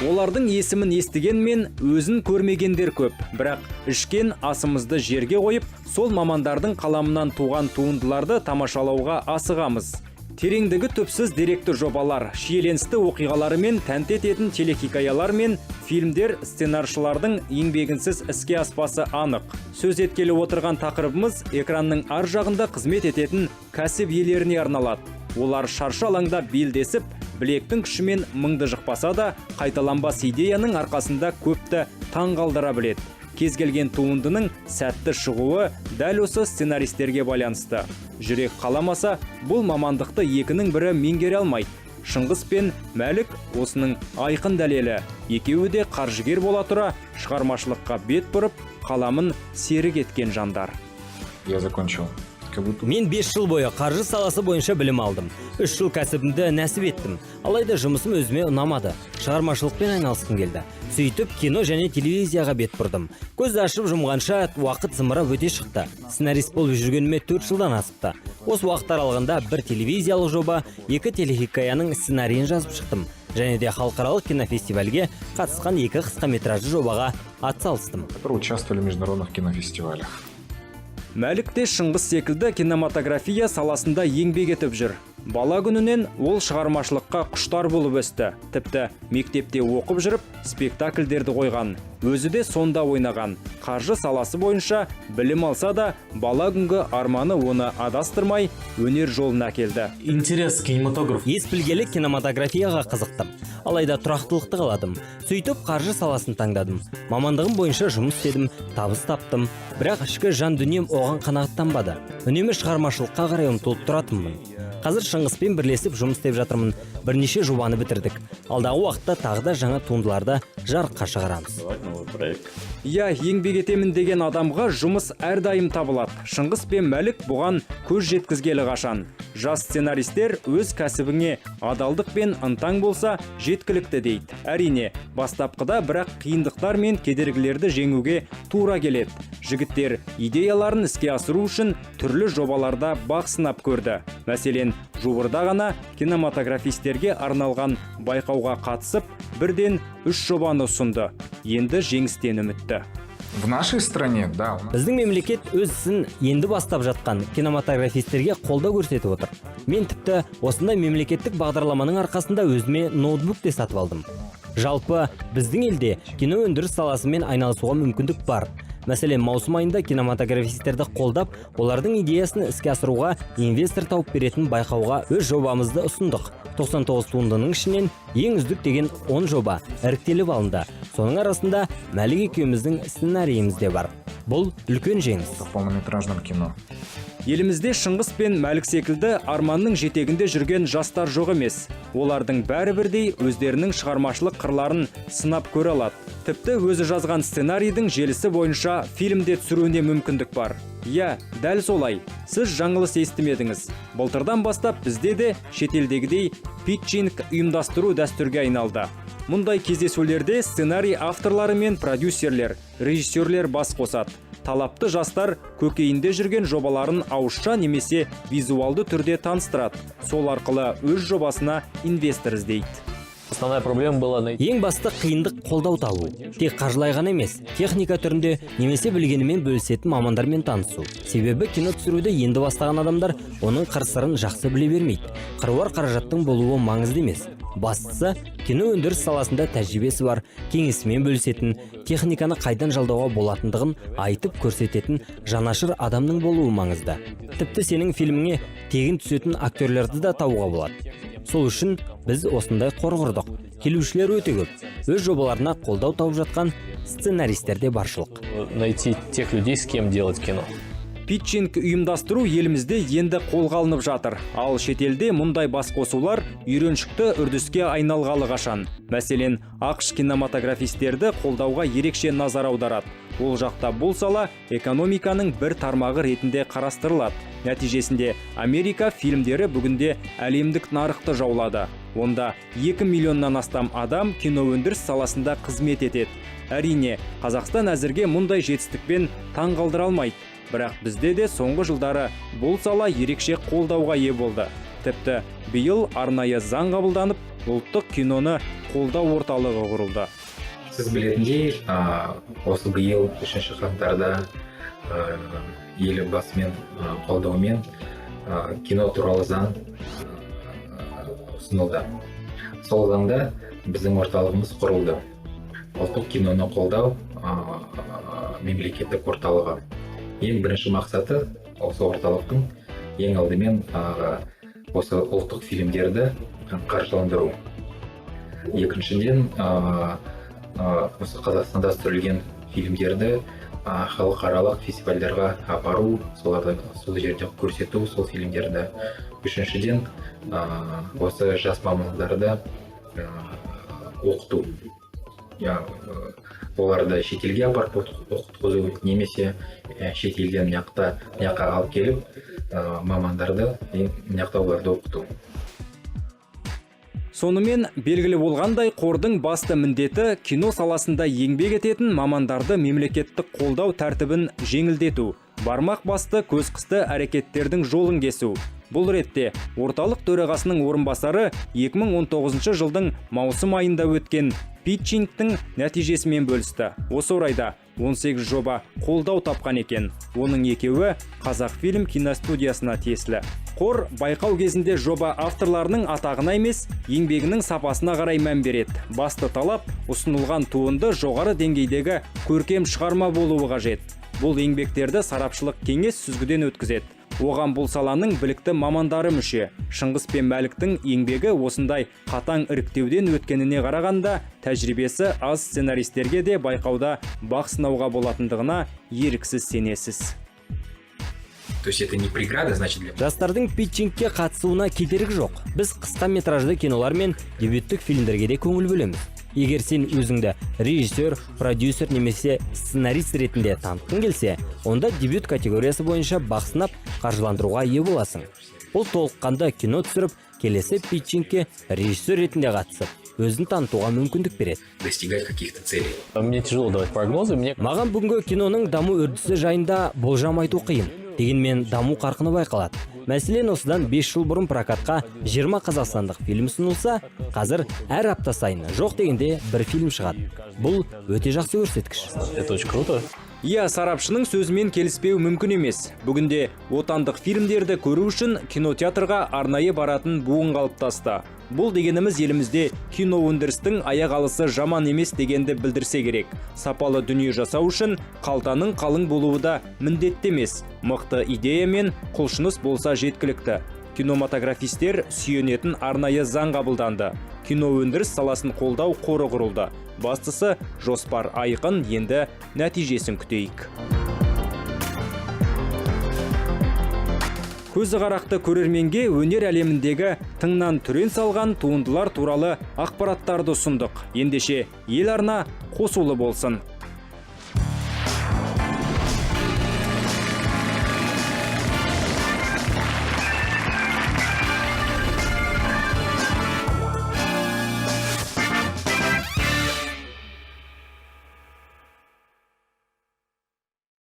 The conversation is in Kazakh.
Олардың есімін естігенмен, өзін көрмегендер көп. Бірақ ішкен асымызды жерге қойып, сол мамандардың қаламынан туған туындыларды тамашалауға асығамыз. Тереңдігі түпсіз деректі жобалар, шиеленісті оқиғаларымен тәнті ететін телехикаялар мен фильмдер сценаршылардың еңбегінсіз іске аспасы анық. Сөз еткелі отырған тақырыбымыз экранның ар жағында қызмет ететін кәсіп иелеріне арналады. Олар шаршы алаңда белдесіп, білектің күшімен мыңды жықпаса да, қайталанбас идеяның арқасында көпті таң қалдыра біледі. Кез келген туындының сәтті шығуы дәл осы сценаристерге байланысты. Жүрек қаламаса, бұл мамандықты екінің бірі меңгере алмайды. Шыңғыс пен Мәлік осының айқын дәлелі. Екеуі де қаржыгер бола тұра, шығармашылыққа бет бұрып, қаламын серік еткен жандар. Я закончил КБТУ. Мен 5 жыл бойы қаржы саласы бойынша білім алдым. 3 жыл кәсібімді нәсіп еттім. Алайда жұмысым өзіме ұнамады. Шығармашылықпен айналысқым келді. Сөйтіп, кино және телевизияға бет бұрдым. Көз ашып жұмғанша уақыт зымырап өте шықты. Сценарист болып жүргеніме 4 жылдан асыпты. Осы уақыт аралығында бір телевизиялық жоба, екі телехикаяның сценарийін жазып шықтым. Және де халықаралық кинофестивальге қатысқан екі қысқаметражды жобаға атсалыстым. Которые участвовали в международных кинофестивалях. Мәлік те Шыңғыс секілді кинематография саласында еңбек етіп жүр. Бала күнінен ол шығармашылыққа құштар болып өсті. Тіпті мектепте оқып жүріп, спектакльдерді қойған. Өзі де сонда ойнаған. Қаржы саласы бойынша білім алса да, бала күнгі арманы оны адастырмай, өнер жолына әкелді. Интерес к кинематографу. Ес білгелі кинематографияға қызықтым. Алайда тұрақтылықты қаладым. Сөйтіп, қаржы саласын таңдадым. Мамандығым бойынша жұмыс істедім, табыс таптым. Бірақ ішкі жан дүнием оған қанағаттанбады. Үнемі шығармашылыққа қарай ұмтылып тұратынмын. Қазір Шыңғыспен бірлесіп жұмыс істеп жатырмын. Бірнеше жобаны бітірдік. Алдағы уақытта тағы да жаңа туындыларды жарыққа шығарамыз. Новый проект. Иә, еңбек етемін деген адамға жұмыс әрдайым табылады. Шыңғыс пен Мәлік бұған көз жеткізгелі қашан. Жас сценаристер өз кәсібіңе адалдық пен ынтаң болса, жеткілікті дейді. Әрине, бастапқыда бірақ қиындықтар мен кедергілерді жеңуге тура келеді. Жігіттер идеяларын іске асыру үшін түрлі жобаларда бақ сынап көрді. Мәселен, жуырда ғана кинематографистерге арналған байқауға қатысып, бірден үш жобаны ұсынды. Енді жеңістен үмітті. В нашей стране, да, у нас Біздің мемлекет өз ісін енді бастап жатқан кинематографистерге қолдау көрсетіп отыр. Мен тіпті осындай мемлекеттік бағдарламаның арқасында өзіме ноутбук те сатып алдым. Жалпы, біздің елде кино өндіріс саласымен айналысуға мүмкіндік бар. Мәселен, маусым айында кинематографистерді қолдап, олардың идеясын іске асыруға инвестор тауып беретін байқауға өз жобамызды ұсындық. 99 туындының ішінен ең үздік деген 10 жоба іріктеліп алынды. Соның арасында Мәлік екеуміздің сценарийіміз де бар. Бұл үлкен жеңіс. В полнометражном кино. Елімізде Шыңғыс пен Мәлік секілді арманның жетегінде жүрген жастар жоқ емес. Олардың бәрі бірдей өздерінің шығармашылық қырларын сынап көре алады. Тіпті өзі жазған сценарийдің желісі бойынша фильмде түсіруіне мүмкіндік бар. Иә, дәл солай. Сіз жаңылыс естімедіңіз. Былтырдан бастап бізде де шетелдегідей питчинг ұйымдастыру дәстүрге айналды. Мұндай кездесулерде сценарий авторлары мен продюсерлер, режиссерлер бас қосады. Талапты жастар көкейінде жүрген жобаларын ауызша немесе визуалды түрде таныстырады. Сол арқылы өз жобасына инвестор іздейді. Основная проблема была найти Ең басты қиындық — қолдау табу. Тек қаржылай ғана емес, техника түрінде немесе білгенімен бөлісетін мамандармен танысу. Себебі кино түсіруді енді бастаған адамдар оның қыр сырын жақсы біле бермейді. Қыруар қаражаттың болуы маңызды емес. Бастысы, кино өндіріс саласында тәжірибесі бар, кеңесімен бөлісетін, техниканы қайдан жалдауға болатындығын айтып көрсететін жанашыр адамның болуы маңызды. Тіпті сенің фильміңе тегін түсетін актерлерді да табуға болады. Сол үшін біз осындай қор құрдық. Келушілер өте көп. Өз жобаларына қолдау тауып жатқан сценаристер де баршылық. Найти тех людей, с кем делать кино. Питчинг ұйымдастыру елімізде енді қолға алынып жатыр. Ал шетелде мұндай басқосулар үйреншікті үрдіске айналғалы қашан. Мәселен, АҚШ кинематографистерді қолдауға ерекше назар аударады. Ол жақта бұл сала экономиканың бір тармағы ретінде қарастырылады. Нәтижесінде Америка фильмдері бүгінде әлемдік нарықты жаулады. Онда 2 миллионнан астам адам киноөндіріс саласында қызмет етеді. Әрине, Қазақстан әзірге мұндай жетістікпен таң қалдыра алмайды. Бірақ бізде де соңғы жылдары бұл сала ерекше қолдауға ие болды. Тіпті биыл арнайы заң қабылданып, ұлттық киноны қолдау орталығы құрылды. Сіз білетіндей, осы биыл 3 қаңтарда Елбасымен қолдауымен кино туралы заң ұсынылды. Сол заңда біздің орталығымыз құрылды, Ұлттық киноны қолдау мемлекеттік орталығы. Ең бірінші мақсаты осы орталықтың ең алдымен осы ұлттық фильмдерді қаржыландыру, екіншіден, осы Қазақстанда түсірілген фильмдерді халықаралық фестивальдарға апару, соларды сол жерде көрсету сол фильмдерді, үшіншіден, осы жас мамандарды оқыту, оларды шетелге апарып оқытқызу немесе шетелден мына жаққа алып келіп мамандарды, мына жақта оларды оқыту. Сонымен, белгілі болғандай, қордың басты міндеті – кино саласында еңбек ететін мамандарды мемлекеттік қолдау тәртібін жеңілдету, бармақ басты, көз қысты әрекеттердің жолын кесу. Бұл ретте орталық төрағасының орынбасары 2019 жылдың маусым айында өткен питчингтің нәтижесімен бөлісті. Осы орайда 18 жоба қолдау тапқан екен. Оның екеуі Қазақфильм киностудиясына тиесілі. Қор байқау кезінде жоба авторларының атағына емес, еңбегінің сапасына қарай мән береді. Басты талап – ұсынылған туынды жоғары деңгейдегі көркем шығарма болуы қажет. Бұл еңбектерді сарапшылық кеңес сүзгіден өткізеді. Оған бұл саланың білікті мамандары мүше. Шыңғыс пен Мәліктің еңбегі осындай қатаң іріктеуден өткеніне қарағанда, тәжірибесі аз сценаристерге де байқауда бақ сынауға болатындығына еріксіз сенесіз. То есть это не преграда, значит, для Жастардың питчингке қатысуына кедергі жоқ. Біз қысқа метражды кинолар мен дебюттік фильмдерге де көңіл бөлеміз. Егер сен өзіңді режиссер, продюсер немесе сценарист ретінде танытқың келсе, онда дебют категориясы бойынша бақ сынап, қаржыландыруға ие боласың. Бұл толыққанды кино түсіріп, келесі питчингке режиссер ретінде қатысып, өзін танытуға мүмкіндік береді. Достигать каких-то целей. Мне тяжело давать прогнозы. Мне Маған бүгінгі киноның даму үрдісі жайында болжам айту қиын. Дегенмен даму қарқыны байқалады. Мәселен, осыдан 5 жыл бұрын прокатқа 20 қазақстандық фильм ұсынылса, қазір әр апта сайын жоқ дегенде бір фильм шығады. Бұл өте жақсы көрсеткіш. Это очень круто. Иә, сарапшының сөзімен келіспеу мүмкін емес. Бүгінде отандық фильмдерді көру үшін кинотеатрға арнайы баратын буын қалыптасты. Бұл дегеніміз елімізде кино өндірістің аяқ алысы жаман емес дегенді білдірсе керек. Сапалы дүние жасау үшін қалтаның қалың болуы да міндетті емес. Мықты идея мен құлшыныс болса, жеткілікті. Кинематографистер сүйенетін арнайы заң қабылданды. Кино өндіріс саласын қолдау қоры құрылды. Бастысы, жоспар айқын, енді нәтижесін күтейік. Көзі қарақты көрерменге өнер әлеміндегі тыңнан түрен салған туындылар туралы ақпараттарды ұсындық. Ендеше, Ел арна қосулы болсын.